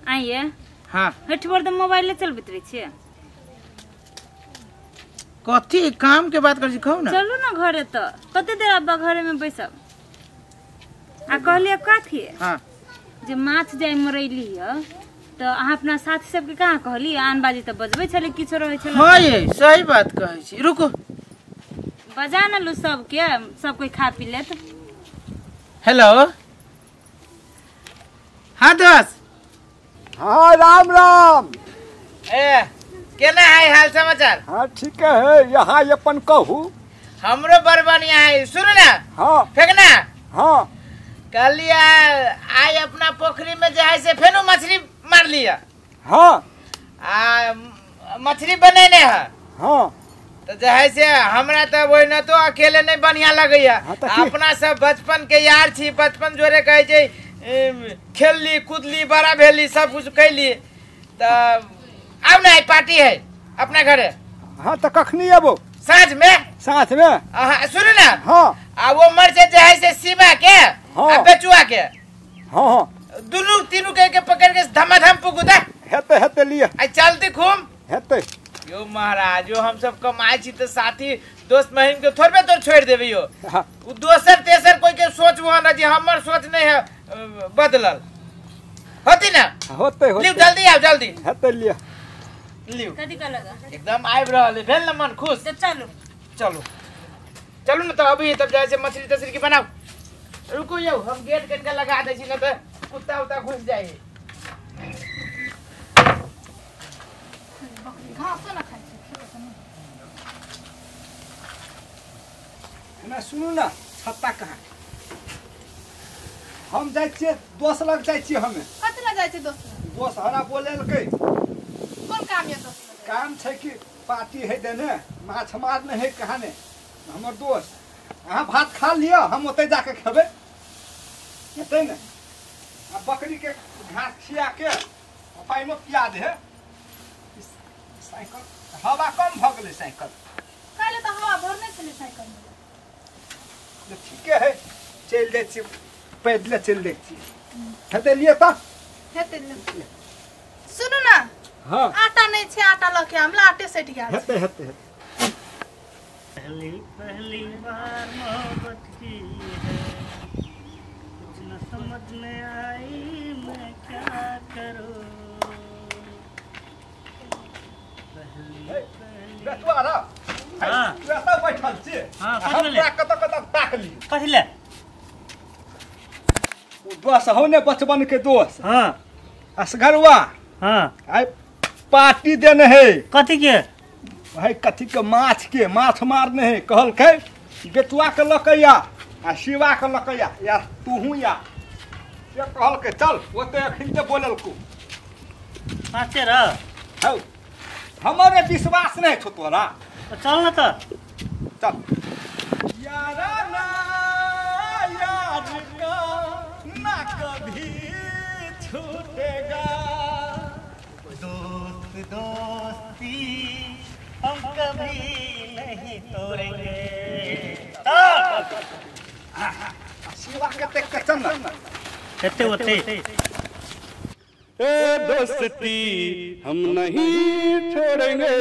आइए। हाँ हठ बर तऽ मोबाइले चलबैत रहै छियै। कथी काम के बात करै छी कहू ना। चलू ना घरे तऽ कते देर अब्बा घरे में बैसब। आ कहलियै कथी? हाँ जे माछ जाय मरैली ह तऽ अहाँ अपना साथी सबके कहाँ कहली? आन बाजी तऽ बजबै छलै, किछो रहै छलै। हाँ ये सही बात कहै छी। रुकू बजा न लू सबके, सब कोई खा पी लेत। हेलो हाँ दोस्त। हाँ राम राम। ए केना है हाल समाचार? हाँ ठीक है, यहाँ अपन कहू। हमरो बड़ बढ़िया है। सुन ना। हाँ फेंकना। हाँ कहलिया आई अपना पोखरी में जे है से फेनो मछली मार लिया। हाँ आ मछली बनेने है। हाँ तो जे है से हमरा तो वही न तो अकेले नहीं बढ़िया लगैया। हाँ, तो अपना सब बचपन के यार छी, बचपन जोरे कहे छै खेलली कूदली बड़ा भेली सब कुछ कैली। तो आब ना पार्टी है अपना घरे। हाँ तो कखनी अबो? साँझ में। साँझ में? हाँ सुन ना। हाँ आ वो मर जे है से सीमा के। हाँ आ बेचुआ के। हाँ हाँ दुनू तीनू के पकड़ के धमाधम पुगुदा हेते हेते लिया। आ चलती खूम हेते। यो महाराज यो हम सब कमाए छी तो साथी दोस्त महिम के थोड़बे तो छोड़ देबे यो। हाँ। उ दोसर तेसर कोई के सोच वो ना जी, हमर सोच नहीं है बदलल होती ना। होते होते लियो जल्दी आओ जल्दी। हेते लिया लियो। कथी कहलक? एकदम आबि रहल है, भेल ना मन खुश? तो चलू चलू चलू ना। तो अभी तब जाए से मछली तछली के बनाओ। रुको यो हम गेट कन के लगा दै छी ना तो कुत्ता उत्ता घुस जाए। घासो ना खाइ छै। ना सुनू ना, छत्ता कहाँ? हम जाइ छियै दोस्त लग जाइ छियै। हमे कथी लग जाइ छियै दोस्त लग? दोस्त हमरा बोलेलकै। कोन काम ये दोस्त लग? काम छै कि पार्टी है देने, माछ मारने है कहाने हमर दोस्त। अहाँ भात खा लिअ, हम ओतै जाके खेबै। हेतै ने? आ बकरी के घास खिया के पानिओ पिया दे। साइकिल हवा कम भऽ गेलै साइकिल। काल्हि तऽ हवा भरने छलै साइकिल में। ठीके है, चलि जाइ छी पैदले चलि जाइ छी। हेतै लिअ तऽ? हेतै लिअ। सुनू ना। हाँ आटा नहीं छै, आटा लऽ के हमरा आटे सटि गेल। हेतै हेतै हेतै। पहली पहली बार मोहब्बत की है, कुछ न समझ में आई मैं क्या करूं। बेटुआ रा। हाँ तू एतऽ बैठल छी? हाँ हमरा कतऽ कतऽ ताकली। कथी ले? ओ दोस्त हौ ने बचपन के दोस्त। हाँ असगरवा। हाँ आइ पार्टी देने है। कथी के? भाई कथी के? माछ के। माछ मारने है। कहलकै बेटुआ के लऽ के या आ शिवा के लऽ के या, या तूहू या। से कहलकै चल ओते अखन ते बोललको। साँचे रह हौ हमरे विश्वास नहीं छौ तोरा। चल ना तो चल। यारा ना यार का ना कभी छूटेगा, दोस्त दोस्ती हम कभी नहीं तोड़ेंगे। शिवा के देख के चल ना। हेते ओते। ए दोस्ती हम नहीं छोड़ेंगे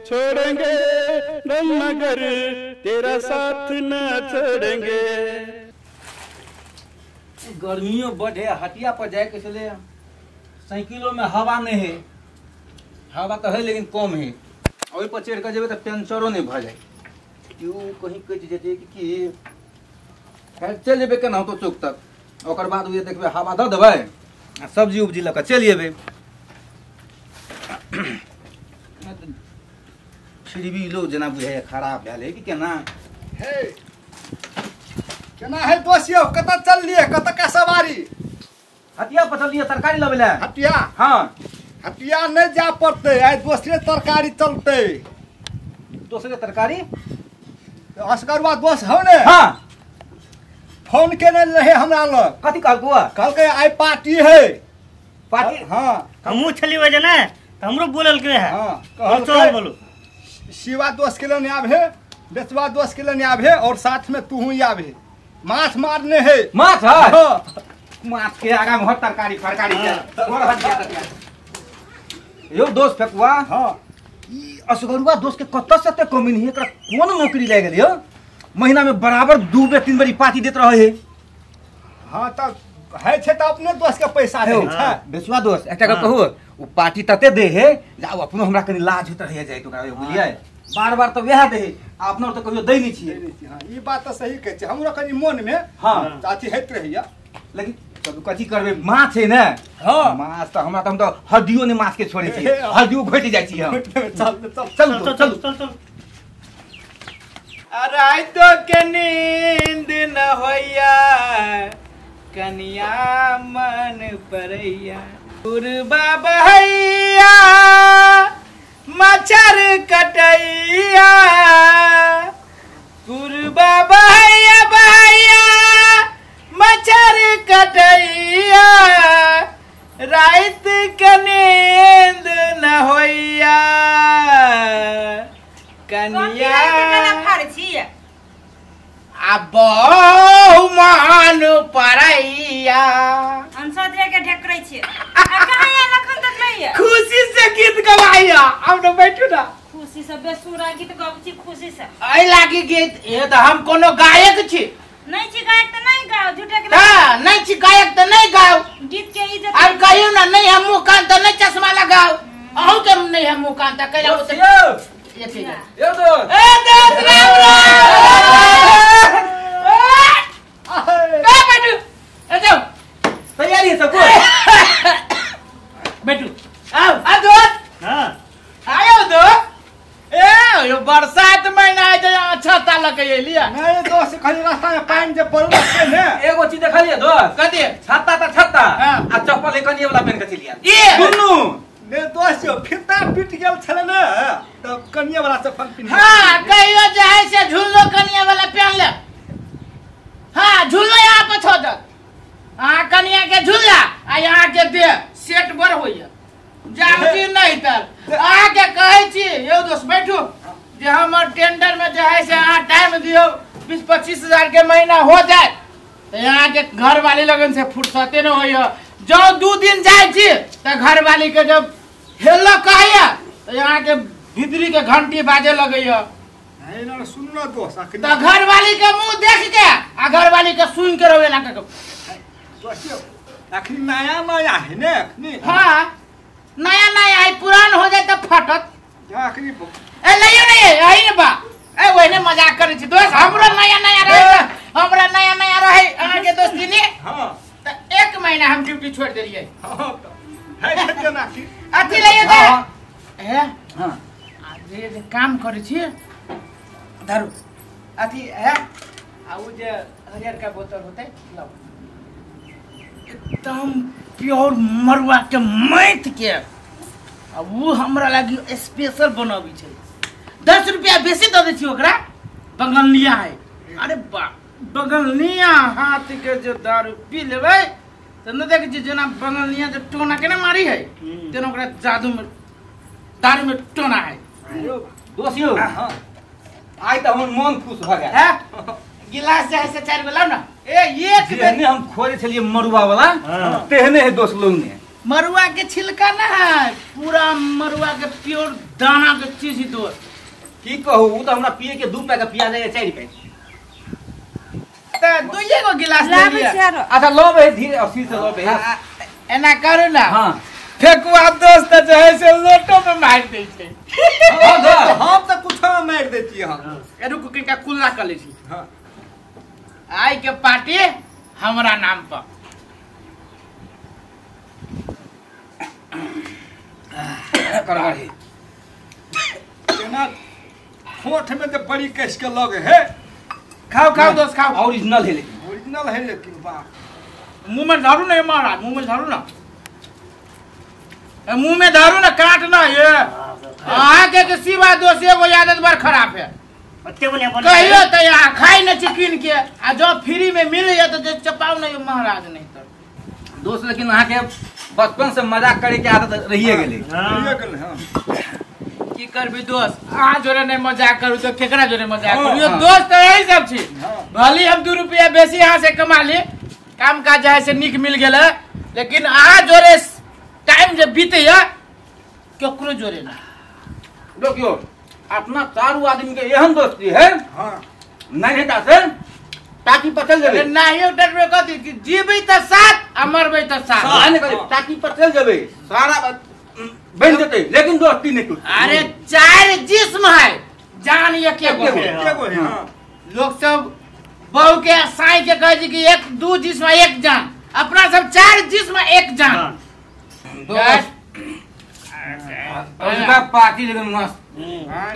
छोड़ेंगे दम मगर तेरा साथ न छोड़ेंगे। गर्मियों बढ़ है, हटिया पर जाए के चले साइकिलों में हवा नहीं है। हवा तो है लेकिन कम है। ओहि पर चढ़ के जेबै तो पेंचरो नहीं भऽ जाए। क्यों कहीं कटि जेतै कि खैर चलि जेबै केनाहितो चौक तक। ओकर बाद उहे देखबै हवा दऽ देबै आ सब्जी उब्जी लऽ कऽ चलि अयबै। फिर भी लोग जेना बुझाइए खराब भेल है कि केना हे केना है दोस्त यौ? कतऽ चललियै? कतऽ का सवारी? हटिया पर चललियै तरकारी लबै लए। हटिया? हाँ हटिया नहीं जा पड़तै, आइ दोसरे तरकारी चलतै। दोसरे तरकारी? असगरवा दोस्त हौ ने? हाँ फोन केने रहे हमरा लग। कथी कहलकौ? कहलकै आइ पार्टी है। पार्टी? हाँ हमहूँ छली वजह ने तऽ हमरो बोललकै है। हाँ चल कहलकै बोलू। शिवा दोस्त के लेने आबे, बेचवा दोस्त के लेने आबे और साथ में तू ही आबे। माछ मारने है। माछ है? हाँ। माछ के आगा में हर तरकारी फरकारी के और हटिया तटिया। यो दोस्त फेकुआ हां ई असगरुआ दोस्त के कत से ते कमी नहीं एकरा कोन नौकरी लागि गेल यो महीना में बराबर 2 बेर 3 बेर पार्टी देत रहे है। हां त है छै त अपने दोस्त के पैसा दे छै बेसुआ दोस्त एकटा गप कहू उ पार्टी तते दे है जाउ अपनो हमरा कनी लाज होत रहे जाय तो ओकरा बुझलियै बार बार त वएह दे अपनो त कहियो दै नै छियै। हां ई बात त सही कहै छै हमरो कनी मन में हां अथी होइत रहैया लेकिन तब कथी करबे माछ है ने। हां माछ त हमरा त हम त हड्डियो ने माछ के छोड़ै छियै हड्डियो घोटि जाइ छी हम। चल चल चल चल चल चल। रातो के नींद न होइया कनिया मन परैया पुरबा बहैया मच्छर कटैया पुरबा बहैया बहैया मच्छर कटैया रात के नींद न होइया कनिया आ बहु मान परैया। हम सदरे के ढेकरै छी आ कहाँ आयल अखन तक नहीं है। खुशी से गीत गवाइया अब न बैठू ना खुशी से बेसुरा गीत गाबै छी खुशी से एहि लागी गीत ए त हम कोनो गायक छी नहीं छी गायक त नहीं गाओ झूठे के हां नहीं छी गायक त नहीं गाओ गीत के इज्जत अब कहियो ना नहीं हम मुंह कान त नहीं चश्मा लगाओ अहू के नहीं हम मुंह कान त कैला यो यो दोस्त ए दोस्त राम राम ए बैठू ए जाओ तैयारी है सब कुछ बैठू आओ आ दोस्त हां आयो दोस्त ए यो बरसात महीना है जे छाता लके एलिया नहीं दोस्त खाली रास्ता में पानी जे पड़ल छै ने एगो चीज देखलिए दोस्त कथी छाता त छाता आ चप्पल एकनिए वाला पहन के चलिया ए दुनू ने दोस्त यो फिरता पिट गेल छले ने त कनिया वाला चप्पल पिन्ह। हां कहियो जे है से झुल्लो कनिया वाला पहन ले। हां झुल्लो यहाँ पर छोड़ दे हां कनिया के झुल्ला आ यहाँ के दे सेट बर होइया जाउ जी नहीं तर अहाँ के कहै छी यौ दोस्त बैठू जे हमर टेंडर में जे है से अहाँ टाइम दियौ 20-25 हजार के महीना हो जाए तो यहाँ के घर वाली लगन से फुर्सते न होइया जो 2 दिन जाइ छी त घर वाली के जब हेलो कहैया तो यहाँ के भीतरी के घंटी बाजे लगैया नहीं सुन न दोस्त त घर वाली के मुंह देख के आ घर वाली के सुन के रोवे ना के दोस्त अखनी नया नया है ने अखनी। हां नया नया है पुरान हो जाए त फटत अखनी ए लइयो नहीं आई ने बा ए ओहने मजाक करै छी दोस्त हमरो नया नया रहे हमरा नया नया रहे अहाँ के दोस्ती ने। हां त 1 महीना हम ड्यूटी छोड़ देलियै। हां है छै ना की अथी लइयो त हे हां आ जे काम करै छी धरू अथी है आ उ जे हरियर का बोतल होतै लाओ एकदम प्योर मरुआ के मैथ के आ उ हमरा लागि स्पेशल बनाबै छै 10 रुपया बेसी दऽ दै छी ओकरा बंगलनिया है। अरे बा बंगलनिया हाथ के जे दारू पी लेबै त न देखै छी जेना बंगलनिया जे टोना केना मारी है तेना ओकरा जादू में दारू में टोना है। दोस्त यो आइ त हमर मन खुश भ गेल है गिलास जे है से 4 गो लाउ ना ए एक जेहने हम खोजे छलियै मरुआ वाला तेहने है दोस्त लोग ने मरुआ के छिलका ना है पूरा मरुआ के प्योर दाना के चीज ही दोस्त की कहू उ त हमरा पिए के 2 पैक पिया जाय 4 पैक त दुइए गो गिलास ले लिया। अच्छा लबे धीरे अस्थिर से लबे एना करू ना। हां फेकुआ दोस्त जे है से लोटो में मार दै छै। हम त कुछो में मार दै छी। हां ए रुकू किनका कुल्ला क लै छी। हां आई के पार्टी हमरा नाम पर करबही केना होठ में तो बड़ी कस के लग है। खाओ खाओ दोस्त खाओ ओरिजिनल है लेकिन ओरिजिनल है लेकिन वाह मुंह में झाड़ू नहीं महाराज मुंह में झाड़ू ना मुंह में झाड़ू ना काट ना ये अहाँ के सिवा दोस्त एगो आदत बड़ खराब है कहियो तो यहाँ खाई न चिकन के आ जब फ्री में मिल जाए तो चपाओ नहीं महाराज नहीं तो दोस्त लेकिन अहाँ के बचपन से मजाक करे के आदत रहिए गेलै। हां की करबी दोस्त अहाँ जोरे नहीं मजाक करू तो केकरा जोरे मजाक करू। यो दोस्त यही सब छी भले हम 2 रुपया बेसी यहाँ से कमा ली काम काज है से नीक मिल गेल है, लेकिन अहाँ जोरे टाइम जे बीतैया केकरो जोरे ना। देखियो अपना चारू आदमी के एहन दोस्ती है। हाँ नहीं हेता से टाकी पर चल जेबै। नहीं डरबे कथी कि जीबै त साथ आ मरबै त साथ। हाँ नहीं करी टाकी पर चल जेबै सारा बन जेतै लेकिन दोस्ती नहीं टूटतै। अरे चार जिस्म है जान एके गो है। हाँ लोग सब बहू के साई के कहे छै कि एक दू जिस्म एक जान, अपना सब चार जिस्म एक जान। दोस्त उनका पार्टी लेकिन मस्त। हां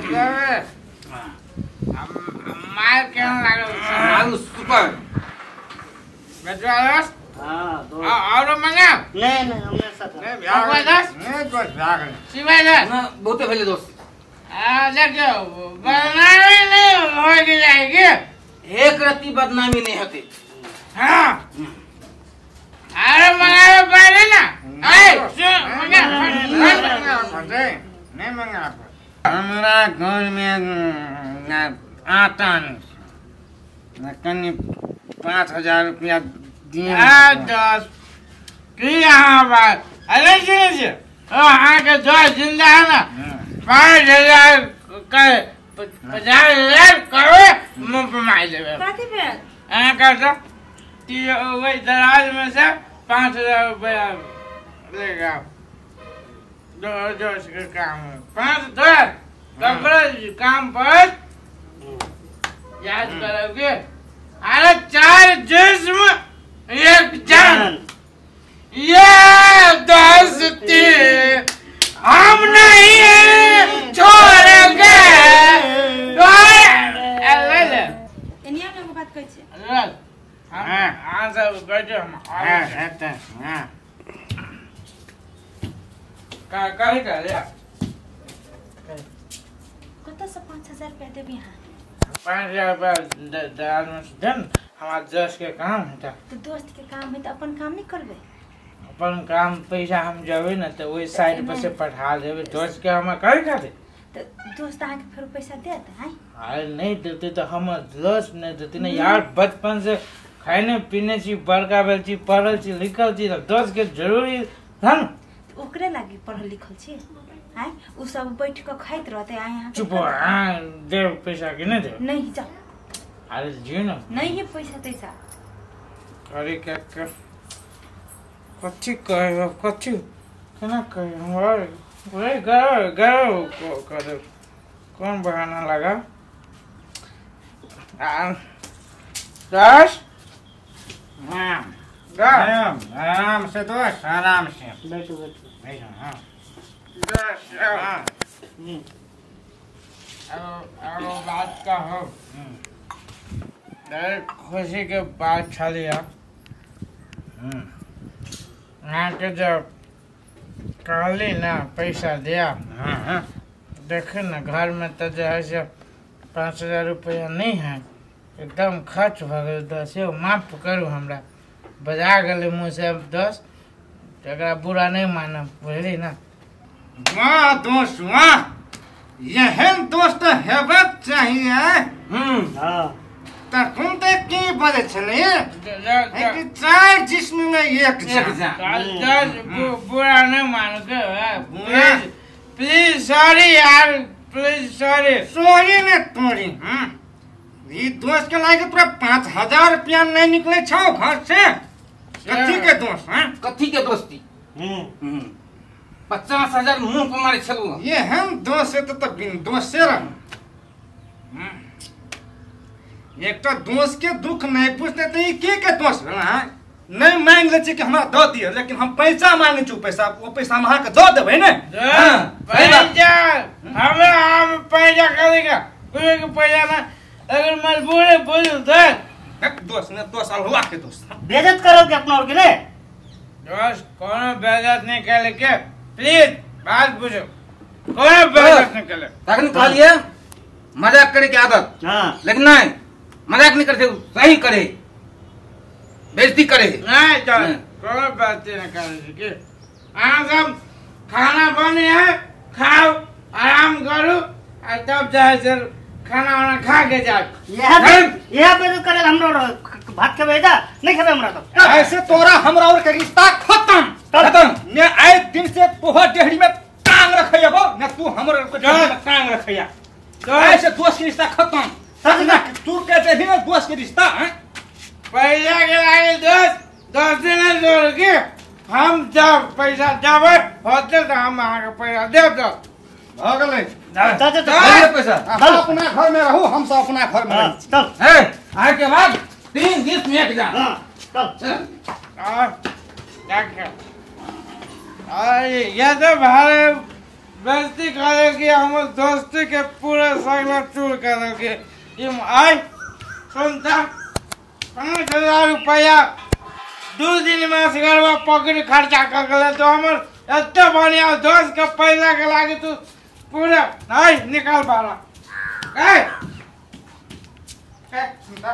मार केहन लागल? आलू सुपर बेटवा। हां दोस्त और मंगा नहीं नहीं हमने साथ नहीं दोस्त नहीं दोस्त भाग शिवाय दास ना बहुते भेले दोस्त। आ देखियो बदनामी नहीं हो जाएगी, एक रत्ती बदनामी नहीं होती। हाँ अरे मंगावे पहले ना। ए सुन मंगा नहीं मंगा। हमरा घर में आटा नहीं कनी 5000 रुपया दिए। दस की यहाँ बात। अरे सुनिए अहाँ के जो जिंदा है ना 5000 के 50,000 करो मुँह पे मार देवे। कथी भेल? अहाँ कहतो कि वही दराज में से 5000 रुपया लेगा दोस्त के काम है। 5000 कपड़ा काम पर याद करोगे। अरे चार जिस्म एक जान, ये दोस्ती हम नहीं छोड़ेंगे। एनिया में बात कहै छै। हां हां सब बैठो हम हां हेतै। हां का कहि का रे कत से 5000 रुपया देबी? हां 5000 रुपया दराज में से देन, हमार दोस्त के काम है। तो दोस्त के काम है तो अपन काम नहीं करबे? अपन काम पैसा हम जबे ना तो वही साइड पर से पठा देबे दोस्त के। हम कहि खाते तो दोस्त अहाँ के फेर पैसा देत? हां अरे नहीं देते तो हम दोस्त नहीं देते ना यार। बचपन से खाने पीने छी, बड़का भेल छी, पढ़ल छी लिखल छी, तो दोस्त के जरूरी धन ओकरे लागी पढ़ल लिखल छी। हां उ सब बैठ के खाइत रहते। आए यहां चुप हो। हां दे पैसा के नहीं दे? नहीं जाओ। अरे जी ना नहीं है पैसा तैसा। अरे क्या क्या कथी कहे कथी केना कहे हमरा वही गयो गयो करे कौन बहाना लगा। दस हाँ आराम से दोस्त आराम से बैठो बैठो बैठो। हाँ दस हाँ अब बात का हो खुशी के बात छलिया। अहाँ के जब कहली ना पैसा दिया। हाँ देखे ना घर में तो जो है से 5000 रुपया नहीं है, एकदम खर्च भऽ गेल। दस यौ माफ करू हमरा, बजा गेलै मुँह से दस, एकरा बुरा नहीं मानब बुझली ना। वाह दोस्त वाह, एहन दोस्त हेबाक चाहिए। हाँ तखन तऽ की बजै छलै कि चार जिस्म में एक जान। बुरा नहीं मानो के प्लीज सॉरी यार, प्लीज सॉरी। सॉरी ने तोरी। ई दोस्त के लागे तोरा 5000 रुपया नहीं निकले छौ घर से। कथी के दोस्त? हैं कथी के दोस्ती? 50,000 मुंह पर मारे छलू। ये हम दोस्त से तो बिन दोस्त से रह। एक तो दोस्त के दुख नहीं पूछते तो ई के दोस्त भेल? हाँ नहीं मांग ले छी कि हमरा दऽ दिअ, लेकिन हम पैसा मांगे छी। पैसा ओ पैसा हम अहाँके दऽ देबै ने। पैसा हमरा हम पैसा करेगा कोई के पैसा ना, अगर मजबूर है बोल दे। दोस्त ने दोस्त अल्लाह के दोस्त बेइज्जत करोगे अपना और के ने? दोस्त कोनो बेइज्जत नहीं करे के, प्लीज बात बुझो, कोनो बेइज्जत नहीं करे। तखन कहलिए मजाक करे के आदत। हां लेकिन नहीं मजाक नहीं करते, सही करे बेइज्जती करे नहीं चल कोनो बात नहीं करे के। अहाँ सब खाना बने है खाओ आराम करू आ तब जाए सर खाना वाना खा के जाओ। यह बेइज्जत करे हमरो भात खेबै जा नहीं खेबै हमरा तो ऐसे तोरा हमरा और के रिश्ता खत्म खत्म ने आए दिन से तोहर डेहरी में टांग रखैया बो ने तू हमर के डेहरी में टांग रखैया। ऐसे दोस्त के रिश्ता खत्म ना तू के देही ना दोस्त के रिश्ता हैं पैसा के लागे दोस्त 10 दिन जोड़ के हम जब पैसा जाबे होते तो हम अहाँ के पैसा देब दो भ गेलै चल चल चल पैसा अहाँ अपना घर में रहू हम सब अपना घर में रही। चल है आए के बाद 3 दिन में एक जा। हां चल आ देख अरे ये तो भाई बेइज्जती करेगी हमर दोस्ती के पूरा सगला चूर करेगी। इम आय सुनता 5000 रुपया 2 दिन में असगरवा पकड़ खर्चा कर गले तो हमर एते बढ़िया दोस्त के पैसा के लागे तू पूरा नहीं निकाल पारा। ए ए सुनता